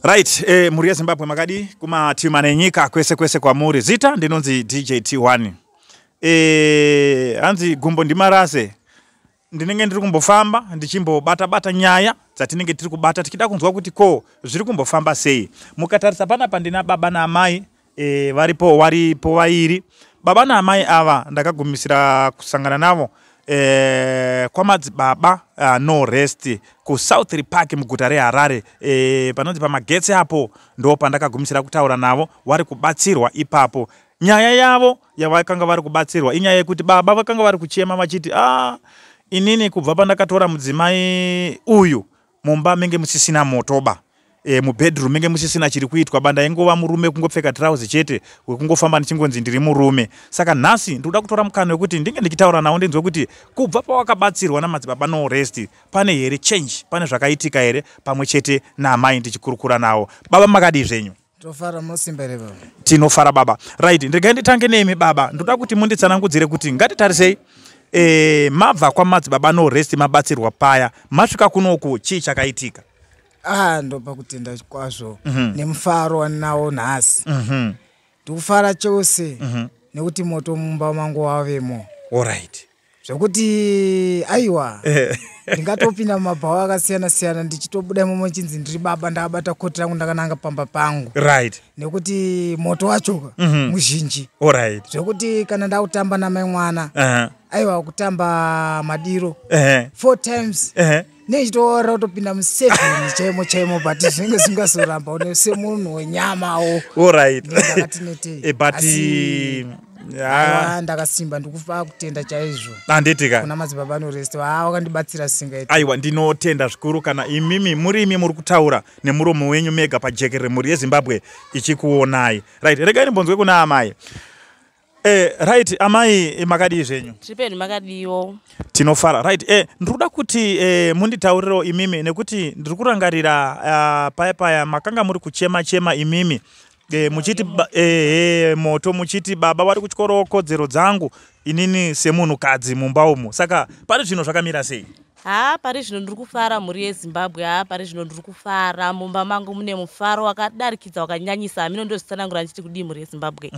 Right, mhuri yeZimbabwe, makadi kumativi mana enyika, kwese kwese kwamuri. Zita ndinonzi DJ T1. Hanzi gumbo ndimarase. Ndinenge ndiri kumbofamba ndichimbobata bata nyaya dzatinenge tiri kubata, tichida kunzwa kuti ko zviri kumbofamba sei. Mukatarisa panapa ndina baba naamai, varipo varipo vairi. Baba naamai ava ndakagumisira kusangana navo kwamadzibaba No Rest kuSouth Park muguta reHarare, panonzi pamagetsi apo, ndo pandakagumisira kutaura navo vari kubatsirwa ipapo. Nyaya yavo yavakanga vari kubatsirwa inyaya yekuti baba vakanga vari kuchema vachiti, "A, inini kubva pandakatora mudzimai uyu, mumba menge musisina motoba, mubedroom menge musisina chiri kuitwa ba. Ndaingova murume kungopfeka tirauzi chete, wekungofamba ndichingonzi ndiri murume." Saka nhasi ndikuda kutora mukana wekuti ndinge ndichitaura navo, ndinzwe kuti kubva pawakabatsirwa namadzibaba No Rest pane here change, pane zvakaitika here, pamwe chete naamai ndichikurukura navo. Baba, makadii zvenyu? Tofara, munosimba here, baba? Tinofara, baba. Right, ndegai nditange nemi, baba. Ndoda kuti munditsanangudzire kuti ngatitarisei, mabva kwamadzibaba No Rest, mabatsirwa paya, masvika kunoku, chii chakaitika? Ah, ndopa kutenda kwazvo nemufaro wandinawo nhasi. Ndikufara chose nekuti moto mumba mangu wavemo, zvekuti aiwa, ndingatopinda mumabhawa akasiyana siyana, ndichitobuda imomo chinzi ndiri baba, ndakabata koti rangu, ndakananga pamba pangu, nekuti moto wacho muzhinji, zvekuti kana ndakutamba namai mwana, aiwa, kutamba madiro four times, nechitora kutopinda museven chaimo chaimo, but zvinenge zvingasoramba une semunhu wenyamawo. Ndakati netei. But Asi, aiwa, ndakasimba, ndikufa kutenda chaizvo Handitika? kuna madzibaba No Rest, haa, wakandibatsira singaiti. Aiwa, ndinotenda zvikuru kana imimi muri imi muri kutaura nemuromo wenyu mega pajekerere, mhuri yeZimbabwe ichikuonai. Right, regai ndimbonzwe kuna amai. Right, amai, makadii zvenyu? Tiri makadiwo? Tinofara. Right, ndiri kuti munditaurirewo imimi, nekuti ndiri kurangarira paya paya makanga muri kuchema chema imimi, muchiti moto, muchiti baba vari kutyorowo kodzero dzangu inini semunhukadzi mumba umu. Saka pari zvino zvakamira sei? Haa, pari zvino ndiri kufara, mhuri yeZimbabwe. Haa, pari zvino ndiri kufara, mumba mangu mune mufaro wakadarikidza, wakanyanyisa. Hamino ndozvitsanangura ndichiti kudii, mhuri yeZimbabwe.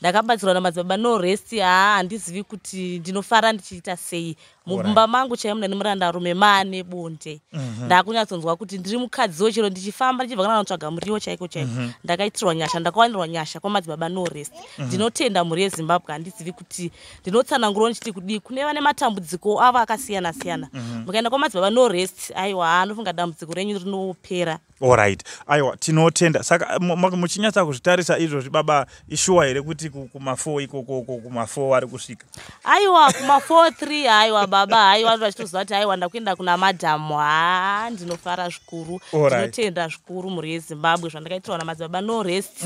Ndakabatsirwa namadzibaba No Rest. Haa, handizivi kuti ndinofara ndichiita sei. Mumba mangu chaimo nemurandarume maane bonde. Ndakunyatsonzwa kuti ndiri mukadziwo, chero ndichifamba ndichibva kana kunotsvaga muriwo chaiko chaiko. Ndakaitirwa nyasha, ndakawanirwa nyasha kwamadzibaba No Rest. Ndinotenda, mhuri yeZimbabwe. Handizivi kuti ndinotsanangurawo ndichiti kudii kune vane matambudziko avo akasiyana siyana. Mukaenda kwamadzibaba No Rest, aiwa, anofunga dambudziko renyu rinopera. Alright, aiwa, tinotenda. Saka muchinyatsa kuzvitarisa izvozvi, baba, ishuwa here kuti kuma4 ikokoko, kuma4 ari kusvika? Aiwa, kuma4 3, aiwa baba, aiwa, vanhu vachitoziva kuti aiwa, ndakuenda kuna madhamu. Haa, ndinofara zvikuru. Ndinotenda zvikuru, mhuri yeZimbabwe, zvandakaitirwa namadzibaba No Rest.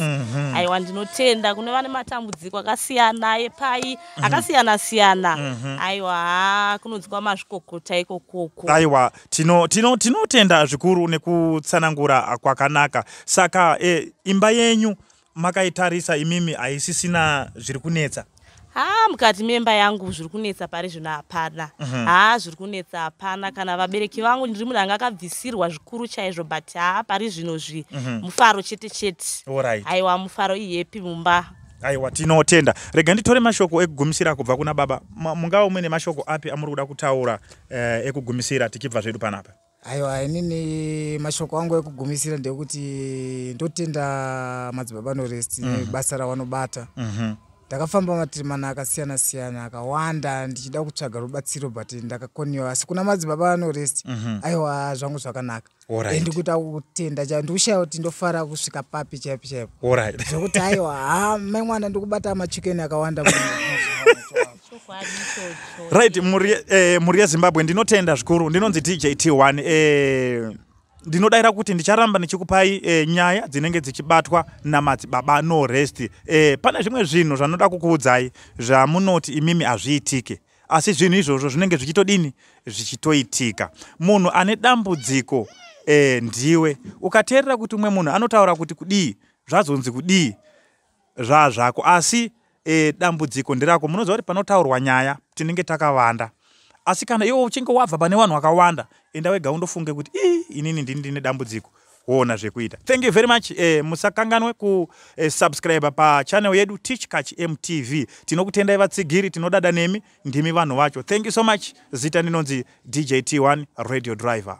Aiwa, ndinotenda kune vane matambudziko akasiyana epai akasiyana siyana. Aiwa, haa, kunonzwa mazvikokota ikokoko. Aiwa, tinotenda zvikuru nekutsanangura kwakanaka. Saka imba yenyu makaitarisa imimi, haisisina zviri kunetsa? Haa, mukati memba yangu zviri kunetsa pari zvino hapana. Haa, zviri kunetsa hapana. Kana vabereki vangu, ndiri munhu anga akabvisirwa zvikuru chaizvo, but haa, pari zvino zvi mufaro chete chete. Aiwa, mufaro ihepi mumba. Aiwa, tinotenda. Rega nditore mashoko ekugumisira kubva kuna baba. Mungava muine mashoko api amuri kuda kutaura ekugumisira tichibva zvedu panapa? Aiwa, inini mashoko angu ekugumisira ndekuti ndotenda madzibaba No Rest nebasa ravanobata. Ndakafamba matirimana akasiyana siyana akawanda ndichida kutsvaga rubatsiro, but ndakakoniwa, asi kuna madzibaba No Rest, aiwa, zvangu zvakanaka. Ndikuita kutenda chaivo, ndikushaya kuti ndofara kusvika papi chaipo chaipo, zvekuti aiwa, ha, mai mwana, ndikubata machikeni akawanda. Chokwadi ichocho. Right, mhuri yeZimbabwe, ndinotenda zvikuru. Ndinonzi DJ T1. Ndinodayira kuti ndicharamba ndichikupai nyaya dzinenge dzichibatwa namadzibaba No Rest. Pane zvimwe zvinhu zvanoda kukuudzai zvamunoti imimi hazviitike, asi zvinhu izvozvo zvinenge zvichitodini, zvichitoitika. Munhu ane dambudziko ndiwe. Ukateerera kuti umwe munhu anotaura kuti kudii, zvazonzi kudii, zvazvako, asi dambudziko nderako. Munoziva kuti panotaurwa nyaya tinenge takawanda, asi kana iwe uchinge wabva pane vanhu vakawanda, enda wega undofunge kuti, "Ii, inini ndini ndine dambudziko." Woona zvekuita. Thank you very much. Musakanganwe kusubscribe pachannel yedu Tichkach MTV. Tinokutendai vatsigiri, tinodada nemi, ndimi vanhu vacho. Thank you so much. Zita ndinonzi DJ T1 Radio Driver.